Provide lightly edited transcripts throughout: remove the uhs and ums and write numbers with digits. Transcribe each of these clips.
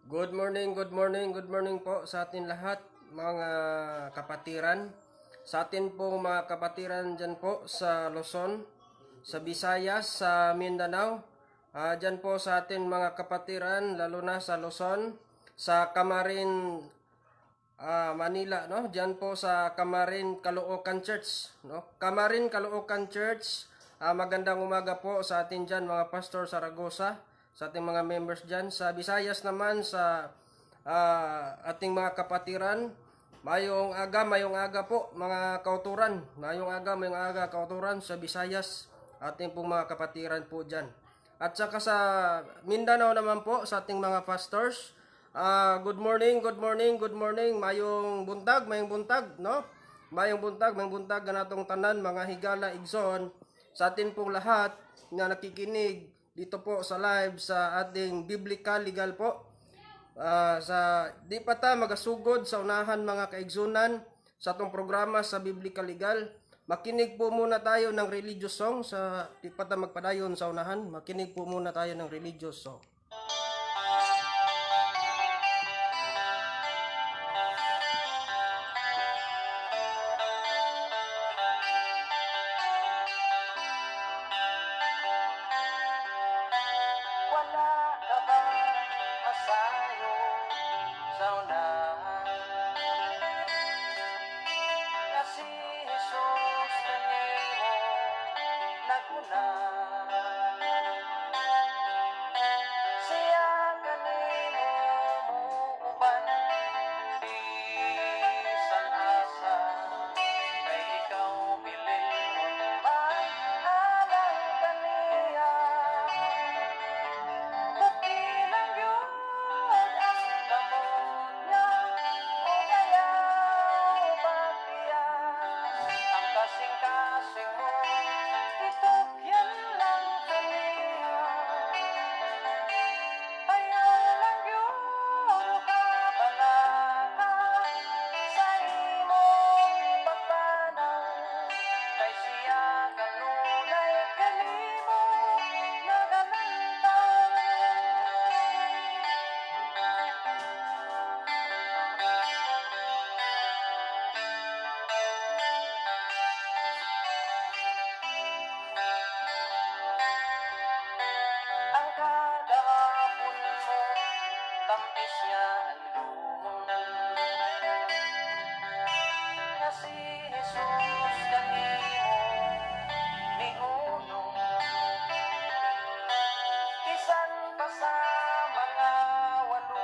Good morning, good morning, good morning po sa atin lahat, mga kapatiran. Sa atin pong mga kapatiran dyan po sa Luzon, sa Visayas, sa Mindanao. Dyan po sa atin mga kapatiran, lalo na sa Luzon, sa Camarin, Manila, no? Diyan po sa Camarin Caloocan Church, no? Camarin Caloocan Church. Magandang umaga po sa atin diyan, mga Pastor Saragosa, sa ating mga members diyan. Sa Visayas naman, sa ating mga kapatiran, mayong aga po, mga kauturan. Mayong aga, kauturan sa Visayas, ating pong mga kapatiran po diyan. At saka sa Mindanao naman po, sa ating mga pastors, good morning, good morning, good morning. Mayong buntag, no? Mayong buntag, mayong buntag ganatong tanan, mga higala igsoon, sa atin pong lahat na nakikinig dito po sa live sa ating Biblical Legal po. Sa di pa ta magasugod sa unahan, mga kaigsunan, sa atong programa sa Biblical Legal. Makinig po muna tayo ng religious song sa di pa ta magpadayon sa unahan. Makinig po muna tayo ng religious song. Wala ka ba masayo sa unahan nga si Jesus kanimo naguna? Siya kanimo muuban bisan asa, kay ikaw bililon man alang kaniya. Puti lang gyud ang kamot niya ug ayaw pagbiya. Ang kasing-kasing mo itugyan lang kaniya. Ayaw lang gyud kabalaka sa imong pagpanaw, kay siya kanunay kanimo nagalantaw. Ang kagahapon mo, tamis nga andumon nga si Jesus kanimo miunong. Bisan pa sa mga walo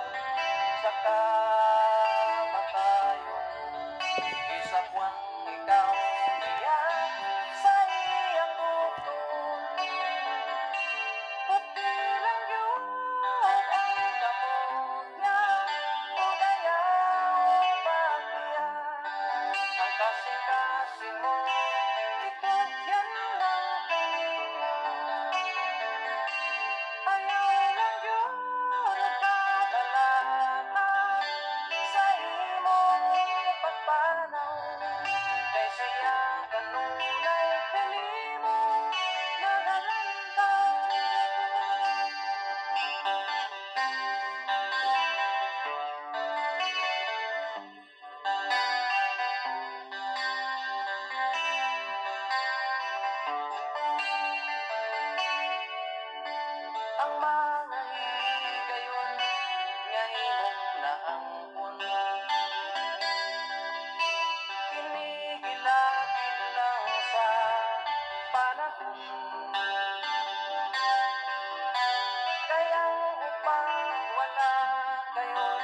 sa kamatayon, isapwang ikaw niya sa iyang bukton. Puti lang gyud ang kamot niya ug ayaw pagbiya. Ang kasing-kasing mo itugyan lang kaniya. Ayaw lang gyud kabalaka sa imong pagpanaw, kay siya kanunay kanimo nagalantaw. Ang mga higayon nga imong naangkon, kini gilakid lang sa panahon, kay ang uban wala kayon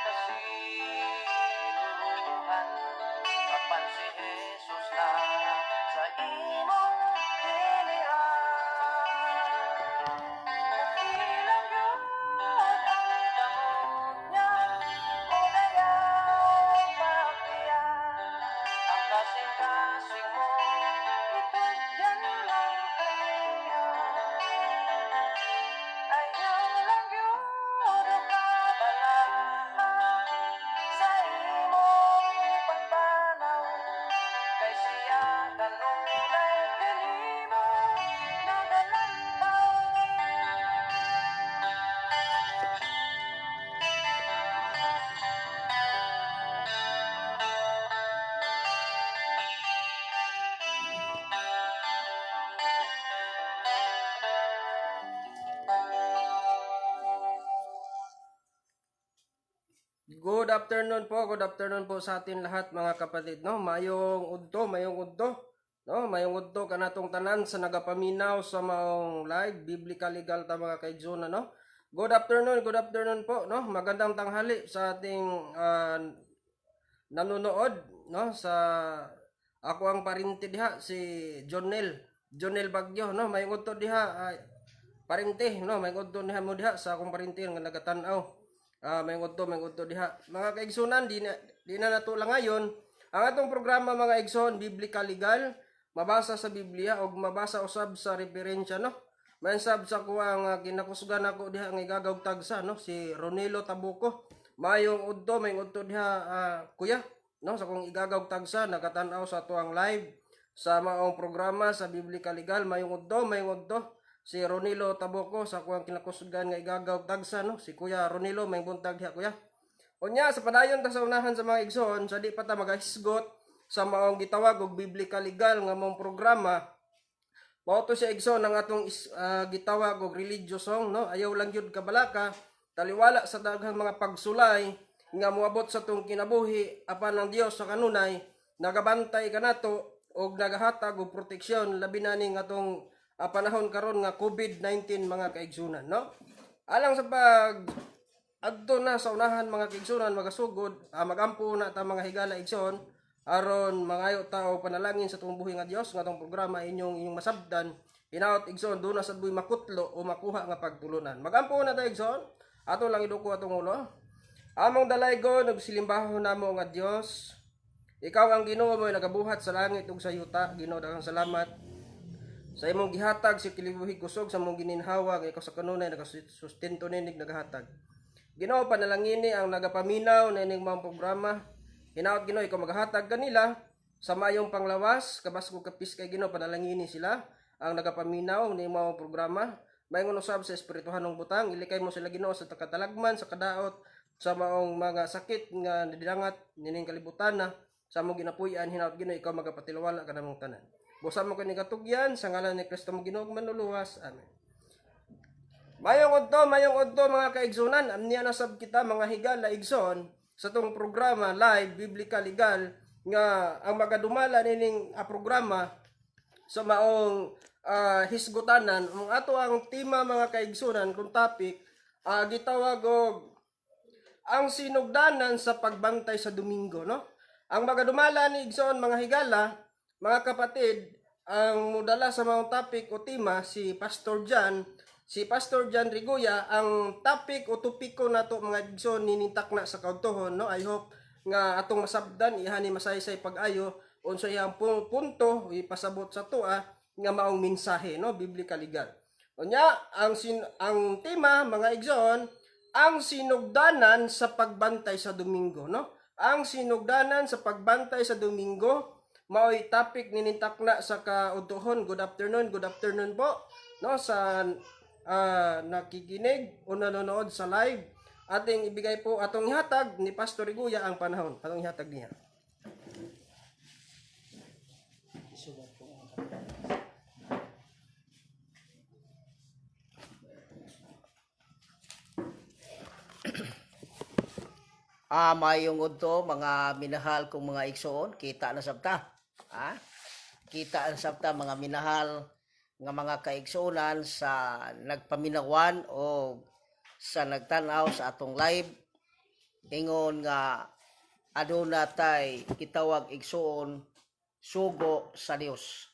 kasiguruhan, apan si Jesus na sa imong dilihan. Puti lang gyud ang kamot niya ug ayaw pagbiya. Ang kasing-kasing mo itugyan lang kaniya. Ayaw lang gyud kabalaka Good afternoon po sa atin lahat, mga kapatid, no? Mayong udto, no? Mayong udto kanatong tanan sa nagapaminaw sa maong live Biblical Legal ta, mga kaigsoon, no? Good afternoon po, no? Magandang tanghali sa ating nanonood, no? Sa ako ang parinti diha, si Jonel, Jonel Bagyo, no? Mayong udto diha, parente, no? Mayong udto diha mo diha sa akong parente nga nagatan-aw. Mayong udto diha. Mga kaigsunan, di na nato lang ngayon. Ang atong programa, mga igsoon, Biblical Legal, mabasa sa Biblia og mabasa usab sa referensya, no? May sab sa kuha nga ginakusgan ako diha nga igagaw tagsa, no? Si Ronelo Tabuco. Mayong udto diha, kuya, no? Sa kong igagaw tagsa nagatan-aw sa atuang live sa maong programa sa Biblical Legal, mayong udto, mayong udto. Si Ronilo Tabuco sa kuang kinakusgan nga igagaw tagsa, no? Si Kuya Ronilo, may buntag diha, kuya. Unya sa padayon ta sa unahan sa mga igsoon sa di pa ta magahisgot sa maong gitawag og Biblical Legal nga maong programa. Mao to siya, igsoon, ang atong gitawag og religious song, no? Ayaw lang gyud kabalaka, taliwala sa daghang mga pagsulay nga moabot sa tong kinabuhi, apan ang Dios sa kanunay nagabantay kanato og nagahatag og proteksyon, labi na ning atong panahon karon nga COVID-19, mga kaigsunan, no? Alang sa pag adto na sa unahan, mga kaigsunan, magasugod, magampo na ta, mga higala, igsoon, aron mangayo ta og panalangin sa atong buhi nga Dios nga atong programa inyong inyong masabdan. Hinaot, igsoon, duna sad buhi makutlo o makuha nga pagtulunan. Magampo na ta, igsoon. Ato lang iduko atong ulo. Among dalaygon ug silimbahon namo nga Dios, ikaw ang Ginoo mo nagabuhat sa langit ug sa yuta. Ginoo, daghang salamat sa imong gihatag sa kilibuhig kusog sa imong gininhawa nga ikaw sa kanunay nagasustento ninig nagahatag. Ginoo, panalangini ang nagapaminaw na ining mga programa. Hinaot, Ginoo, ikaw magahatag kanila sa mayong panglawas, kabaskog kapis kay Ginoo, panalangini sila ang nagapaminaw ni mga programa. Maingon usab sa espirituhanong butang, ilikay mo sila, Ginoo, sa katalagman, sa kadaot, sa maong mga sakit nga nidangat nining kalibutan na sa among ginapuy-an. Hinaot, Ginoo, ikaw magapatilwala kanamong tanan. Busa mo kini katugyan sa ngalan ni Kristo mo Ginoo ug manluluwas. Amen. Mayong udto, mga kaigsunan. Amniya na sab kita, mga higala, igsoon, sa tong programa live Biblical Legal nga ang magadumala nining programa sa maong hisgutanan. Ang ato ang tema, mga kaigsunan, kung topic, gitawag og ang sinugdanan sa pagbantay sa Domingo, no? Ang magadumala ni igsoon, mga higala, mga kapatid, ang mudala sa mga topic o tema si Pastor John, si Pastor John Rigoya. Ang topic o topiko nato, mga igsoon, ninintak na sa kaudtohon, no? I hope nga atong masabdan ihani masaysay pag-ayo unsa iyang punto ipasabot sa tua nga maong mensahe, no? Biblical Legal. Unya ang tema, mga igsoon, ang sinugdanan sa pagbantay sa Domingo, no? Ang sinugdanan sa pagbantay sa Domingo mao'y topic ninintakna sa kautuhon. Good afternoon po, no, sa nakikinig o nanonood sa live. Ating ibigay po, atong ihatag ni Pastor Riguya ang panahon. Atong ihatag niya. Isulat ko ang mayong udto, mga minahal kong mga igsoon, kita na sabta. Ah? Kita na sabta, mga minahal nga mga kaigsuonan sa nagpaminawan o sa nagtanaw sa atong live, ingon nga aduna tay kitawag, igsoon, sugo sa Dios.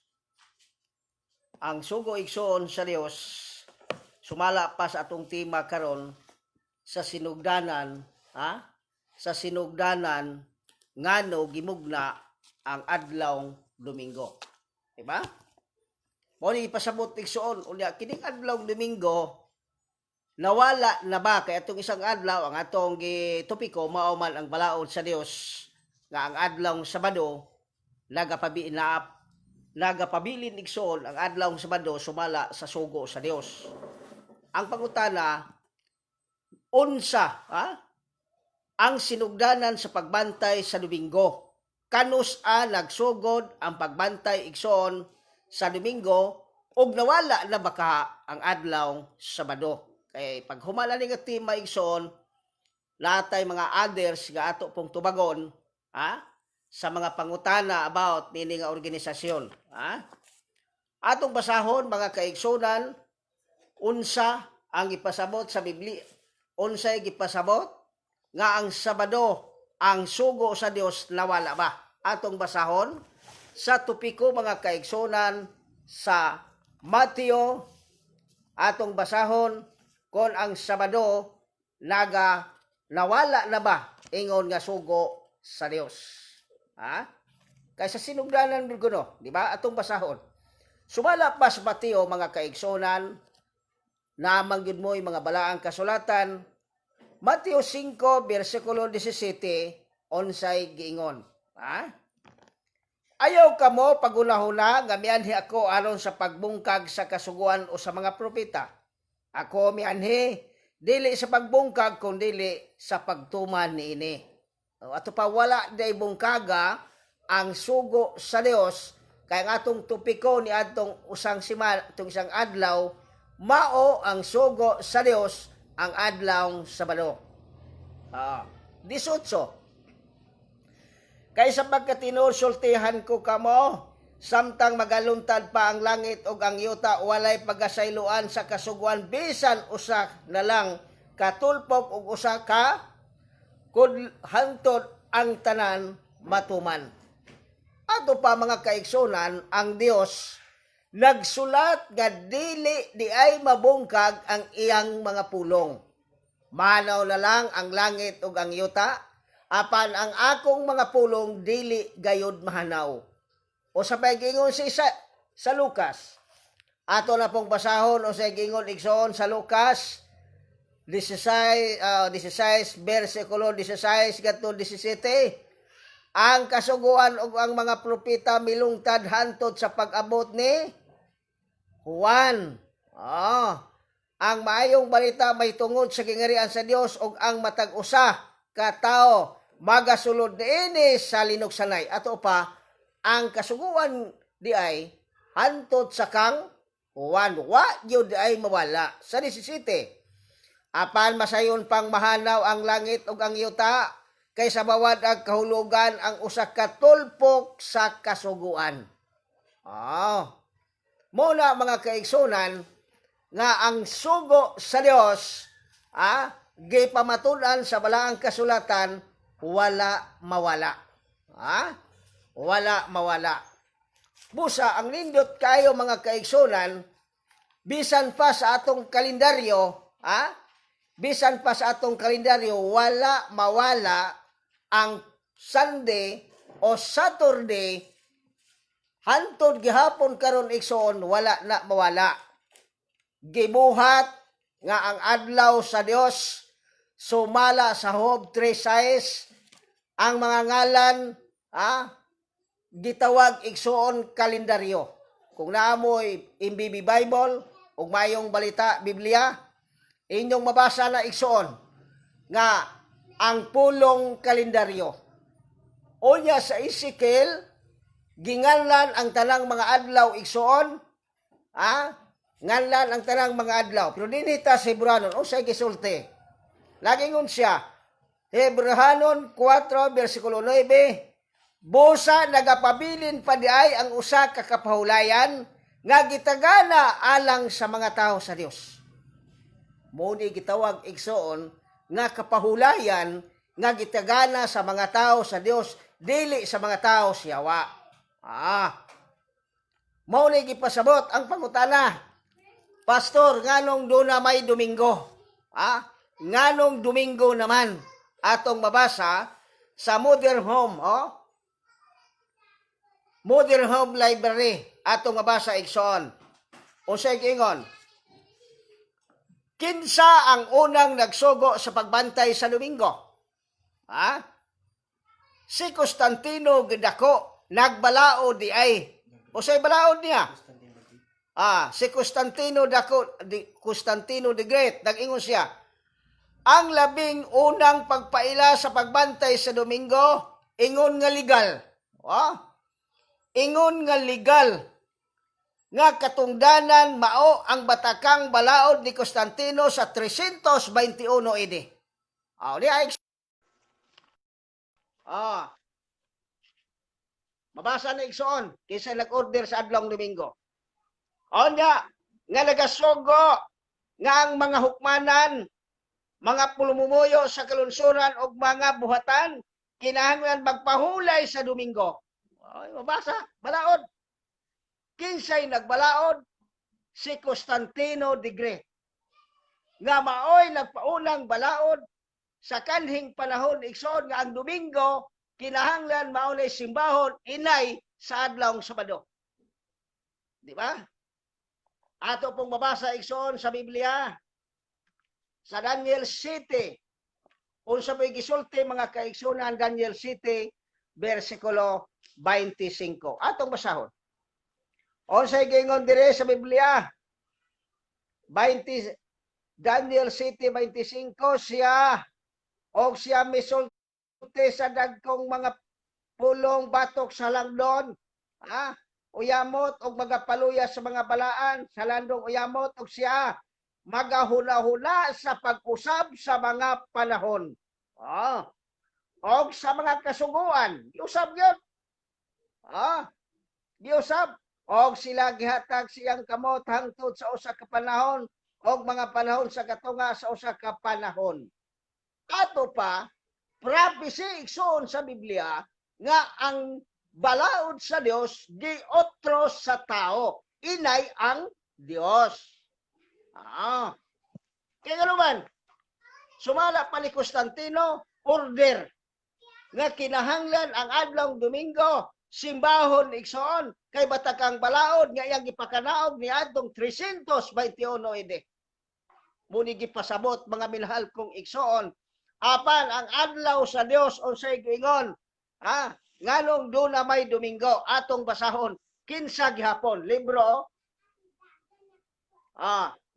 Ang sugo, igsoon, sa Dios sumala pa sa atong tema karon sa sinugdanan, ha? Sa sinugdanan ngano gimugna ang adlaw Domingo. Diba? Mo ni ipasabot, igsoon, unya kining adlaw Domingo nawala na ba kay atong isang adlaw? Ang atong gitopiko mao man ang balaod sa Dios nga ang adlaw Sabado nagapabi na nagapabilin, igsoon, ang adlaw Sabado sumala sa sugo sa Dios. Ang pangutana, unsa, ha, ang sinugdanan sa pagbantay sa Domingo? Kanus a nagsugod ang pagbantay, igsoon, sa Domingo ug nawala na baka ang adlaw Sabado? Kay pag humala ni nga tema, igsoon, Naa tay mga others nga ato pong tubagon, ha, sa mga pangutana about nini nga organisasyon, ha? Atong basahon, mga kaigsunan, unsa ang ipasabot sa Biblia, unsay gipasabot nga ang Sabado, ang sugo sa Dios, nawala ba? Atong basahon sa topiko, mga kaigsunan, sa Mateo. Atong basahon kon ang Sabado naga nawala na ba ingon nga sugo sa Dios, ha? Kaysa sinugdanan kuno, di ba? Atong basahon sumala pa sa Mateo, mga kaigsunan, naman gyud mo'y mga balaang kasulatan. Mateo 5 bersikulo 17, unsay giingon, ha? "Ayaw kamo paghunahuna nga mianhi ako aron sa pagbungkag sa kasuguan o sa mga propeta. Ako mianhi dili sa pagbungkag kundili sa pagtuman niini." O, ato pa, wala day bungkaga ang sugo sa Dios, kay ang atong topiko ni atong usang sima, atong isang adlaw, mao ang sugo sa Dios ang adlaw Sabado. 18. "Kay sa pagkatinuod sultihan ko kamo, samtang magaluntad pa ang langit ug ang yuta, walay pagkasayloan sa kasuguan bisan usa na lang katulpok ug usa ka kud hantod ang tanan matuman." Ato pa, mga kaigsunan, ang Dios nagsulat nga dili di ay mabungkag ang iyang mga pulong. "Manaw na lang ang langit ug ang yuta, apan ang akong mga pulong dili gayod mahanaw. O sa pagingon si sa Lucas. Ato na pong basahon o sa gingon, igsoon, sa Lucas 16, 16 versikulo 16 ngadto 17. "Ang kasuguan ug ang mga propeta milungtad hantod sa pag-abot ni Juan. Ang maayong balita may tungod sa gingarian sa Dios ug ang matag usa ka tawo magasulod niini sa linugsanay." Ato pa, ang kasuguan di ay hantod sa kang Juan. Wa gyud di ay mawala. Sa 17, "Apan masayon pang mahanaw ang langit ug ang yuta kaysa mawad ang kahulugan ang usa ka tulpok sa kasuguan." Muna, mga kaigsunan, nga ang sugo sa Dios, gipamatud-an sa balaang kasulatan, wala mawala. Wala mawala. Busa ang nindot kayo, mga kaigsunan, bisan pa sa atong kalendaryo, bisan pa sa atong kalendaryo, wala mawala ang Sunday o Saturday hantod gihapon karon, igsoon, wala na mawala. Gibuhat nga ang adlaw sa Dios sumala sa Job 3:6. Ang mga ngalan, gitawag, igsoon, kalendaryo. Kung naamoy MBB Bible ug mayong balita Biblia, inyong mabasa na, igsoon, nga ang pulong kalendaryo. Unya sa Ezekiel, ginganlan ang tanang mga adlaw, igsoon, nganlan ang tanang mga adlaw. Pero dinhi ta sa Hebranon, unsay gisulti? Nagingon siya, Hebrahanon 4 versikulo 9, "Busa nagapabilin pa di ay ang usa ka kapahulayan nga gitagana alang sa mga tao sa Dios." Mo ni gitawag, igsoon, nga kapahulayan nga gitagana sa mga tao sa Dios, dili sa mga tao sa yawa. Mao ni gipasabot ang pangutana. "Pastor, nganong duna may Domingo? Nganong Domingo naman?" Atong mabasa sa Modern Home, oh. Modern Home Library, atong mabasa, igsoon. Unsay giingon? Kinsa ang unang nagsugo sa pagbantay sa Domingo? Ha? Si Constantino Gidako nagbalaod di ay. Unsay balaod niya? Si Constantino Dako, di, Constantino the Great, nag-ingon siya. Ang labing unang pagpaila sa pagbantay sa Domingo, ingon nga legal. Ingon nga legal nga katungdanan mao ang batakang balaod ni Constantino sa 321 AD. Ah, di ay. Ah. Mabasa na, igsoon, kinsa nag-order sa adlong Domingo. Onya, nga nagasugo nga ang mga hukmanan, mga pulumumuyo sa kalunsuran og mga buhatan kinahanglan magpahulay sa Domingo. Ay, mabasa, balaod. Kinsay nagbalaod? Si Constantino the Great. Nga maoy nagpaunang balaod sa kanhing panahon, igsoon, nga ang Domingo kinahanglan mao nay simbahon inay sa adlawng Sabado. Di ba? Ato pong mabasa, igsoon, sa Biblia sa Daniel 7. Unsa may gisulti, mga kaigsunan? Daniel 7 versikulo 25. Atong basahon. Unsay giingon dire sa Biblia? 20, Daniel 7:25. Siya og siya misulti sa dagkong mga pulong batok sa langdon, uyamot og magapaluya sa mga balaan sa landong uyamot, og siya magahuna-huna sa pag-usab sa mga panahon og sa mga kasuguan. Giusab yun, giusab, og sila gihatag siyang kamot hangtod sa usa ka panahon og mga panahon sa katunga sa usa ka panahon. Ato pa, prophecy, igsoon, sa Biblia nga ang balaod sa Dios giotro sa tao inay ang Dios. Kaya nga man, sumala pa ni Constantino, order nga kinahanglan ang adlawng Domingo simbahon, igsoon, kay batakang balaod nga iyang gipakanaog ni adtong 321 AD. Muni gipasabot, mga minahal kong igsoon. Apan ang adlaw sa Dios, unsay giingon? Ha? Nganong duna may Domingo? Atong basahon kinsa gihapon libro.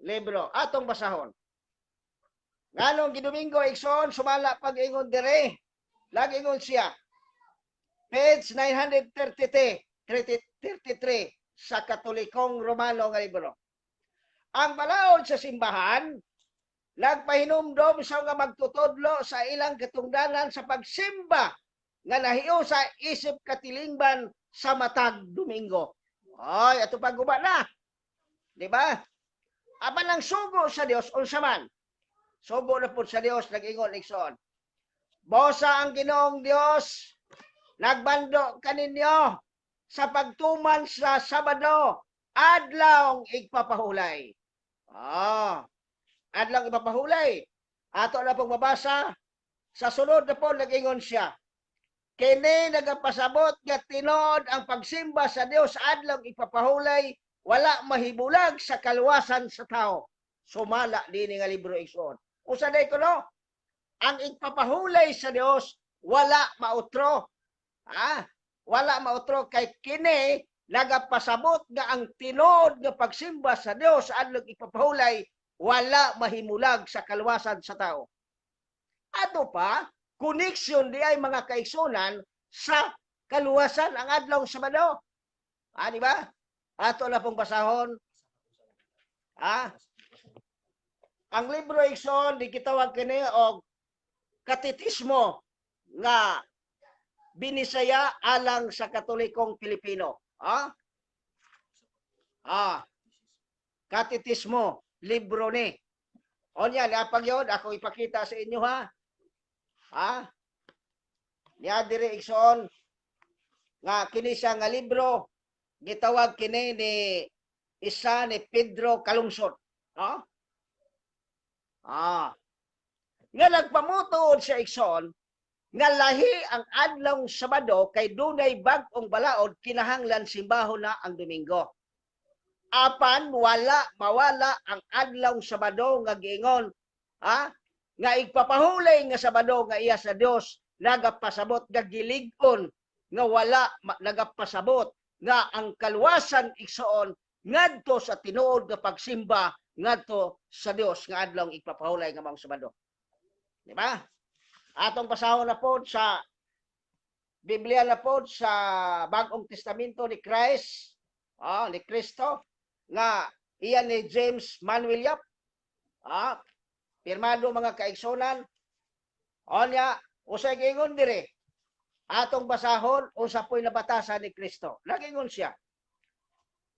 Libro atong basahon. Nganong gidomingo, igsoon? Sumala pag-ingon dire. Lagi ingon siya. Page 933 33 sa Katolikong Romano nga libro. Ang balaod sa simbahan nagpahinumdom sa mga magtutudlo sa ilang katungdanan sa pagsimba nga nahiusa isip katilingban sa matag Domingo. Ay, ato pagguba na. Di ba? Apan ang sugo sa Dios, unsa man? Sugo na pud sa Dios, nag-ingon, igsoon. Bosa ang Ginoong Dios nagbando kaninyo sa pagtuman sa Sabado, adlawng igpapahulay. Adlawng ipapahulay. Ato na pong mabasa sa sunod na po, nag-ingon siya. Kini nagapasabot nga tinuod ang pagsimba sa Dios adlawng ipapahulay wala mahibulag sa kaluwasan sa tao. Sumala dinhi nga libro, igsoon. Usa day kuno, ang ipapahulay sa Dios wala mautro. Wala mautro kay kini nagapasabot nga ang tinuod nga pagsimba sa Dios adlong ipapahulay wala mahimulag sa kaluwasan sa tao. Ato pa, connection di ay, mga kaigsunan, sa kaluwasan ang adlaw Sabado. Di ba? Ato na pong basahon. Ang libro, igsoon, di gitawag kini og Katetismo nga Binisaya alang sa Katolikong Pilipino. Katetismo, libro ni. O niya, niapag yun, ako ipakita sa inyo, ha. Ha? Niya diri, igsoon, nga kini siya nga libro gitawag kini ni isa ni Pedro Calungsod. Ha? Nga nagpamutuod siya, igsoon, nga lahi ang adlawng Sabado kay dunay bag-ong balaod, kinahanglan simbahon na ang Domingo. Apan wala mawala ang adlawng Sabado nga giingon, ha, nga igpapahulay nga Sabado nga iya sa Dios nagapasabot nga gilig-on nga wala nagapasabot nga ang kaluwasan, igsoon, ngadto sa tinuod nga pagsimba ngadto sa Dios nga adlawng igpapahulay nga maong Sabado. Di ba? Atong basahon na po sa Biblia na po sa Bagong Testamento ni Christ, ni Kristo, nga iyan ni James Manuel Yap. Pirmado, mga kaigsunan. Onya, usay giingon dire, atong basahon unsa po'y nabatasan ni Kristo. Nagingon siya.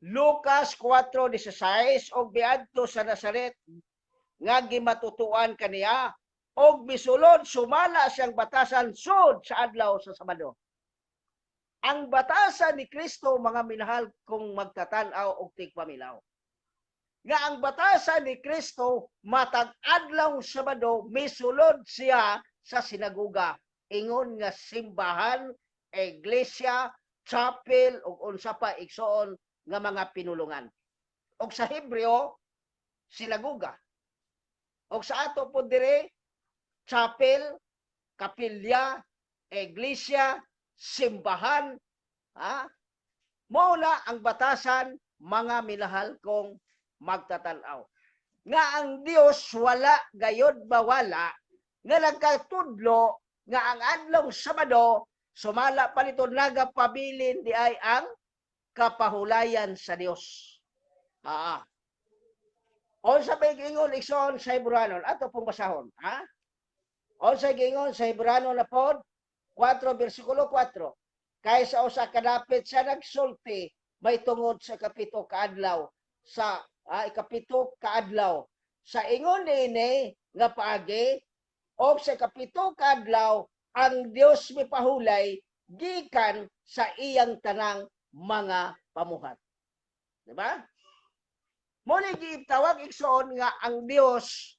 Lucas 4:16, "Og miadto sa Nazaret nga gimatutuan kaniya, og misulod sumala siyang batasan sud sa adlaw sa Sabado." Ang batasan ni Kristo, mga minahal kong magtatan-aw og tigpaminaw, nga ang batasan ni Kristo, matag adlaw Sabado misulod siya sa sinagoga, ingon nga simbahan, iglesia, chapel ug unsa pa, igsoon, nga mga pinulungan. Og sa Hebreo, sinagoga. Og sa ato po dire, chapel, kapilya, iglesia, simbahan, ha? Mao na ang batasan, mga minahal kong magtatanaw. Nga ang Dios wala gayod mawala nga nagkatudlo nga ang adlaw Sabado, sumala pa nito, nagapabilin di ay ang kapahulayan sa Dios. Ah. Unsa may giingon, igsoon, sa Hebranon? Ato pong basahon, ha? Unsa giingon sa Hebranon na pod? 4 versikulo 4. "Kay sa usa ka dapit siya nagsulti may tungod sa kapito kaadlaw, sa ikapito kaadlaw. Sa ingon niini nga paagi og sa ikapito kaadlaw ang Dios mipahulay gikan sa iyang tanang mga pamuhat." Di ba? Mo ni gitawag, igsoon, nga ang Dios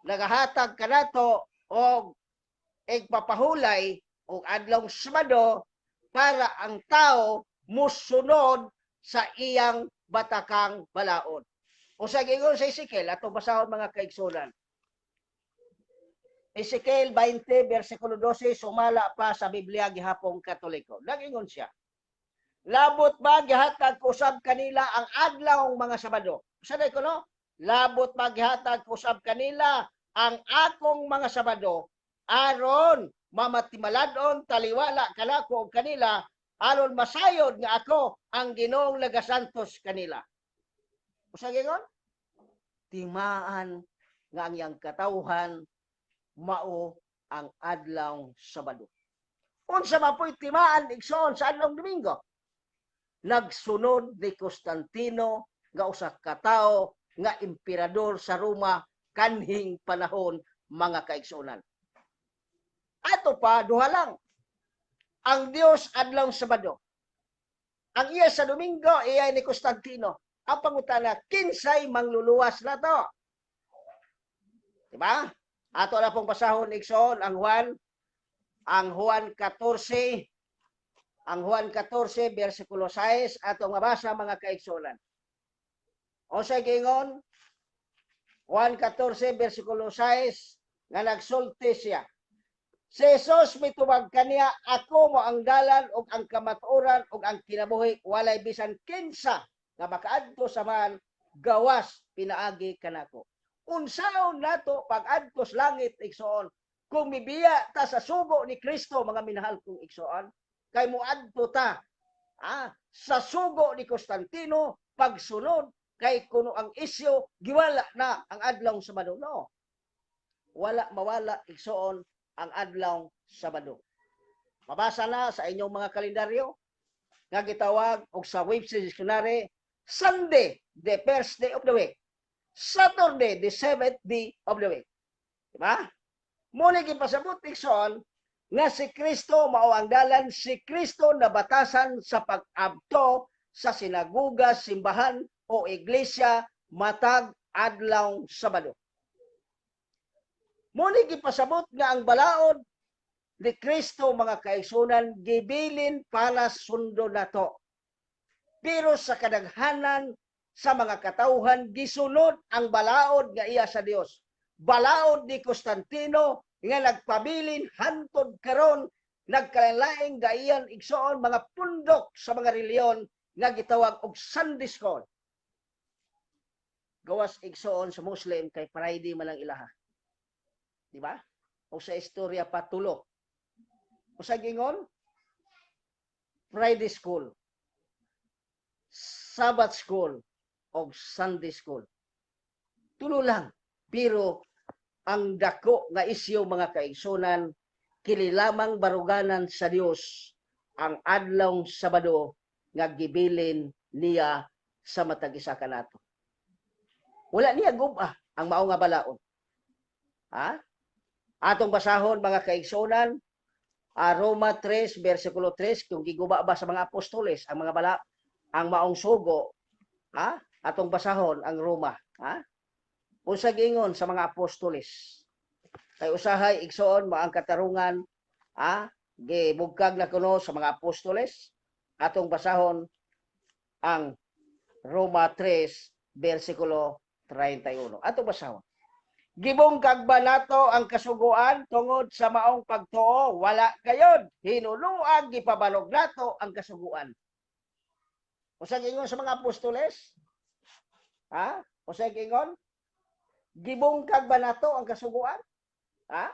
nagahatag kanato og igpapahulay og adlong Sabado para ang tao musunod sa iyang batakang balaod. O sa giingon sa Ezekiel, ato basahon, mga kaigsunan. Ezekiel 20 versikulo 12, sumala pa sa Biblia gihapong Katoliko. Nagingon siya, "Labot ba gihatag ko usab kanila ang adlaw mga Sabado?" Sa ko, no? "Labot ba gihatag ko usab kanila ang akong mga Sabado aron mamatimaladon taliwala kanako og kanila, aron masayod nga ako ang Ginoong nagasantos kanila." Usa gingon? Timaan nga ang iyang katawhan mao ang adlaw Sabado. Unsa man po'y timaan, igsoon, sa adlaw Domingo? Nagsunod ni Constantino nga usa ka tawo nga emperador sa Roma kanhing panahon, mga kaigsuonan. Ato pa, duha lang. Ang Dios, adlaw Sabado. Ang iya sa Domingo, iya ni Constantino. Ang pangutana, kinsay mangluluwas na to? Diba? Ato na pong basahon, igsoon, ang Juan 14, ang Juan 14, versikulo 6, ato mabasa, mga kaigsuonan. O sa gingon, Juan 14, versikulo 6, nga nagsulti siya. Si Jesus mitubag kaniya, "Ako mo ang dalan ug ang kamatuoran ug ang kinabuhi, walay bisan kinsa nga makaadto sa Amahan gawas pinaagi kanako." Unsaon nato pag-adto sa langit, igsoon, kung mibiya ta sa sugo ni Kristo, mga minahal kong igsoon? Kay moadto ta sa sugo ni Constantino pagsunod kay kuno ang isyo giwala na ang adlaw Sabado. No. Wala mawala, igsoon, ang adlaw Sabado. Mabasa na sa inyong mga kalendaryo nga gitawag og sa Webster Dictionary, Sunday, the first day of the week. Saturday, the seventh day of the week. Diba? Muna gipasabot, igsoon, nga si Kristo mao ang dalan, si Kristo nabatasan sa pag-abto sa sinaguga, simbahan o iglesia matag adlaw Sabado. Muna gipasabot nga ang balaod ni Kristo, mga kaigsunan, gibilin para sundo nato. Pero sa kadaghanan sa mga katawhan, gisunod ang balaod nga iya sa Dios. Balaod ni Constantino nga nagpabilin hantod karon, nagkalain gaiyan, igsoon, mga pundok sa mga reliyon nga gitawag og Sunday school. Gawas, igsoon, sa Muslim kay Friday man ang ilaha. Di ba? O sa istorya patulo. O sa gingon, Friday school, Sabbath school, o Sunday school. Tulo lang. Pero Ang dako nga isyu, mga kaigsunan, kini lamang baruganan sa Dios ang adlawng Sabado nga gibilin niya sa matag isa kanato. Wala niya guba ang mao nga balaod. Ha? Atong basahon, mga kaigsunan, Roma 3 versikulo 3, kung giguba ba sa mga apostoles ang mga bala ang maong sugo, ha? Atong basahon ang Roma, ha? Unsa giingon sa mga apostoles? Kay usahay, igsoon, maang katarungan, ha? Gibugkag na kuno sa mga apostoles. Atong basahon ang Roma 3 versikulo 31. Atong basahon. Gibungkag ba nato ang kasuguan tungod sa maong pagtuo? Wala gayon. Hinuluag gipabalog nato ang kasuguan. Unsa giingon sa mga apostoles? Ha? Unsa giingon? Gibungkag ba nato ang kasuguan? Ha?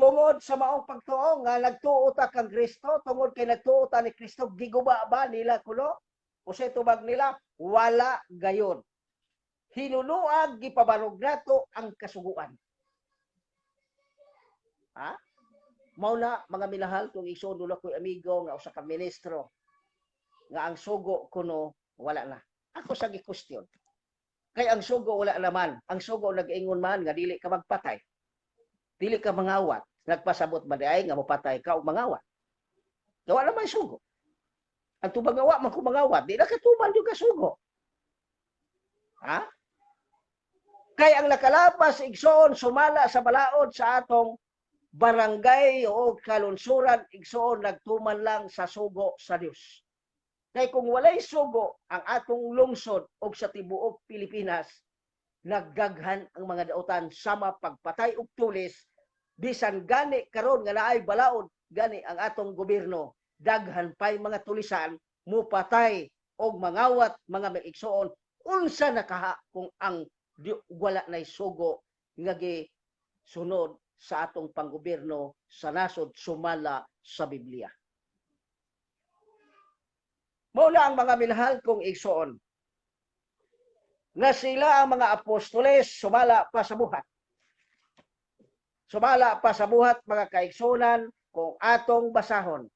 Tungod sa maong pagtuo nga nagtuo ta kang Kristo, tungod kay nagtuo ta ni Kristo, giguba ba nila kuno? Unsay tubag nila? Wala gayon. Hinuluag gipabarog nato ang kasuguan. Ha? Mao na, mga minahal kong igsoon, dula ko'y amigo nga usa ka ministro nga ang sugo kuno wala na. Ako sa gi-question. Kay ang sugo wala naman. Ang sugo nag-ingon man nga dili ka magpatay. Dili ka mangawat. Nagpasabot ba diay nga mopatay ka o mangawat? Wala naman sugo. Ang tubag nga wa man ko mangawat, di na katuman yung kasugo. Ha? Kay ang nakalapas, igsoon, sumala sa balaod sa atong barangay o kalunsuran, igsoon, nagtuman lang sa sugo sa Dios. Kay kung walay sugo ang atong lungsod o sa tibuok Pilipinas, naggaghan ang mga dautan sama pagpatay og tulis. Bisan gani karon nga naay balaod gani ang atong gobyerno, daghan pay mga tulisan mupatay og mangawat, mga igsoon. Unsa nakaha kung ang wala nay sugo nga gisunod sa atong panggobyerno sa nasod sumala sa Biblia? Mao na ang mga minahal kong igsoon nga sila ang mga apostoles sumala pa sa buhat. Sumala pa sa buhat, mga kaigsunan, kung atong basahon.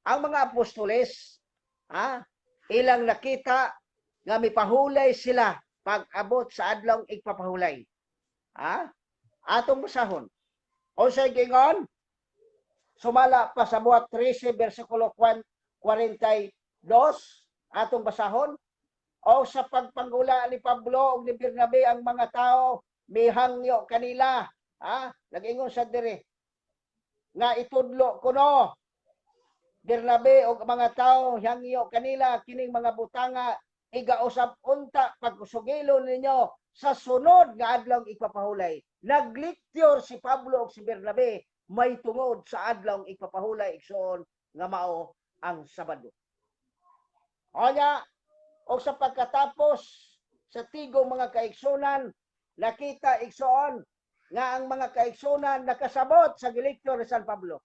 Ang mga apostoles, ha, ilang nakita nga mipahulay sila pag-abot sa adlong igpapahulay. Ha? Atong basahon. Unsay gingon? Sumala pa sa buhat 13 versikulo 42, atong basahon. O sa pagpanggula ni Pablo ug ni Bernabe ang mga tao mihangyo kanila. Ha? Nag-ingon sa dire nga itudlo kuno Bernabe og mga tao hangyo kanila kining mga butanga igausap unta pagkusugilo ninyo sa sunod nga adlaw ipapahulay. Naglecture si Pablo ug si Bernabe may tungod sa adlaw ipapahulay, igsoon, nga mao ang Sabado. Onya, o sa pagkatapos sa tigong, mga kaigsunan, nakita, igsoon, nga ang mga kaigsunan nakasabot sa gilecture ni San Pablo.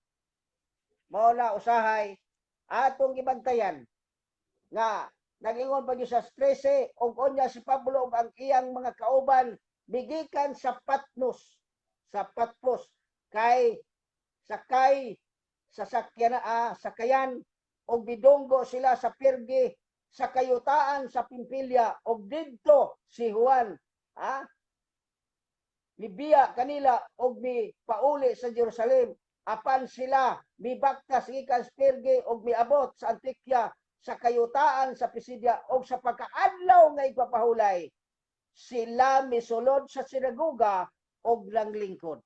Mao na usahay atong gibantayan nga nag-ingon pa sa 13, og unya si Pablo ug ang iyang mga kauban migikan sa Patmos kay sakay sa sakyan, sakayan og bidunggo sila sa Perge sa kayutaan sa Pampilya, og didto si Juan, ha, mibiya kanila og mi pauli sa Jerusalem. Apan sila mibaktas gikan sa Perge og miabot sa Antioquia sa kayutaan sa Pisidia, og sa pagkaadlaw nga igpapahulay sila misulod sa sinagoga og nanglingkod.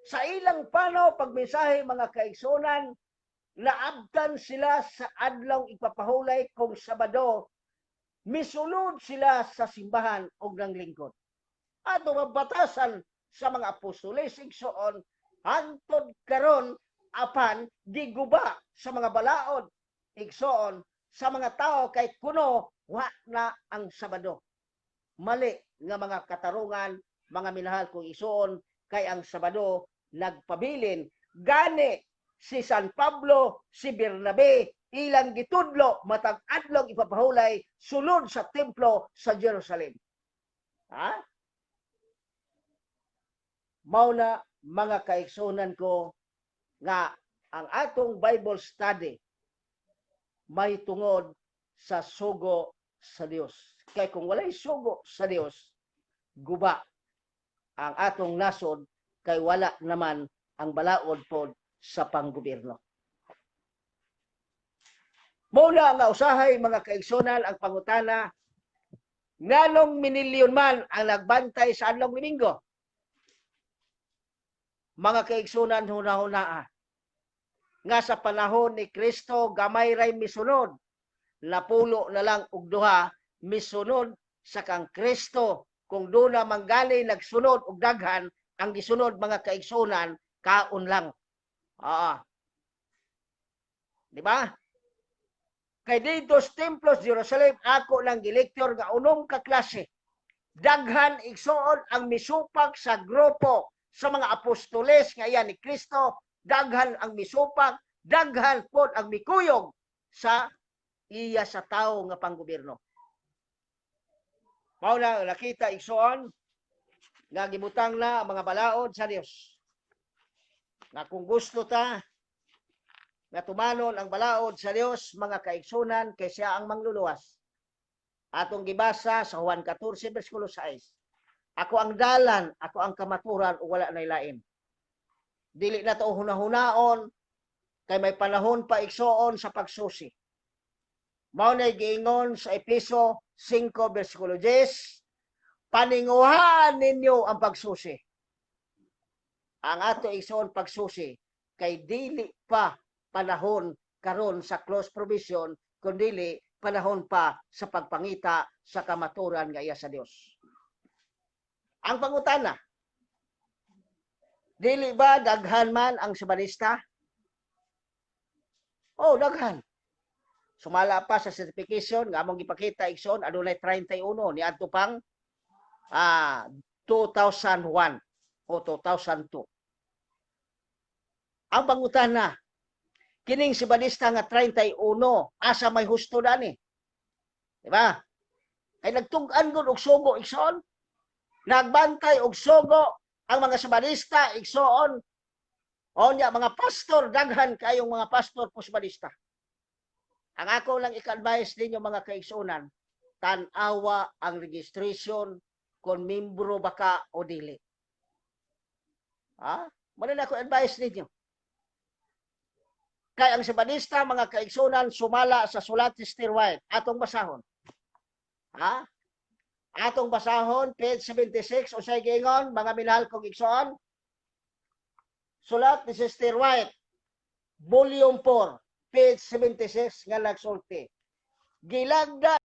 Sa ilang panaw pagmensahe, mga kaigsunan, naabtan sila sa adlaw ipapahulay kung Sabado, misulod sila sa simbahan og nanglingkod. Ato mabatasan sa mga apostoles, igsoon, hantod karon, apan giguba sa mga balaod, igsoon, sa mga tao kay kuno wa na ang Sabado. Mali nga mga katarungan, mga minahal kong igsoon, kay ang Sabado nagpabilin. Gani si San Pablo, si Bernabe, ilang gitudlo matag adlong ipapahulay sulod sa templo sa Jerusalem. Ha? Mao na, mga kaigsunan ko, nga ang atong Bible study may tungod sa sugo sa Dios. Kay kung walay sugo sa Dios, guba ang atong nasod kay wala naman ang balaod pod sa panggobyerno. Mao na nga usahay, mga kaigsunan, ang pangutana, nganong minilyon man ang nagbantay sa adlong Domingo? Mga kaigsunan, hunahunaa nga sa panahon ni Kristo gamay ray misunod, napulo na lang og duha misunod sa kang Kristo. Kung duna manggali nagsunod og daghan, ang gisunod, mga kaigsunan, kaon lang. Ah. Di ba? Kay dito sa templo sa Jerusalem, ako lang gilektor nga unom ka klase. Daghan, igsoon, ang misupak sa grupo sa mga apostoles nga iya ni Kristo, daghan ang misupak, daghan pod ang mikuyog sa iya sa tawo nga panggobyerno. Mao na nakita, igsoon, nga gibutang na ang mga balaod sa Dios. Nga kung gusto ta nga tumanon ang balaod sa Dios, mga kaigsunan, kay siya ang mangluluwas. Atong gibasa sa Juan 14 bersikulo 6. "Ako ang dalan, ako ang kamaturan ug wala nay lain." Dili na to hunahunaon kay may panahon pa, igsoon, sa pagsusi. Mao na giingon sa Epeso 5 bersikulo 10, "Paninguhaan ninyo ang pagsusi." Ang ato, igsoon, pagsusi kay dili pa panahon karon sa close probation, kundi panahon pa sa pagpangita sa kamaturan nga iya sa Dios. Ang pangutana, dili ba daghan man ang Sabanista? Oh, daghan. Sumala pa sa certification nga among gipakita, igsoon, adunay 31 niadto pang 2001 o 2002. Ang pangutana, kining Sabanista nga 31, asa may husto dani? Di ba? Kay nagtug-an gud og sugo, igsoon. Nagbantay og sugo ang mga Sabanista, igsoon. O nya mga pastor, daghan kayong mga pastor po Sabanista. Ang ako lang ika-advise ninyo, mga kaigsunan, tan-awa ang registration kung membro ba ka o dili. Ha? Mao na ako advice ninyo. Kay ang Sabanista, mga kaigsunan, sumala sa sulat ni Sister White, atong basahon. Ha? Atong basahon, page 76, unsay giingon, mga minahal kong igsoon? Sulat ni Sister White, volume 4, page 76, nga nagsulti. Gilagda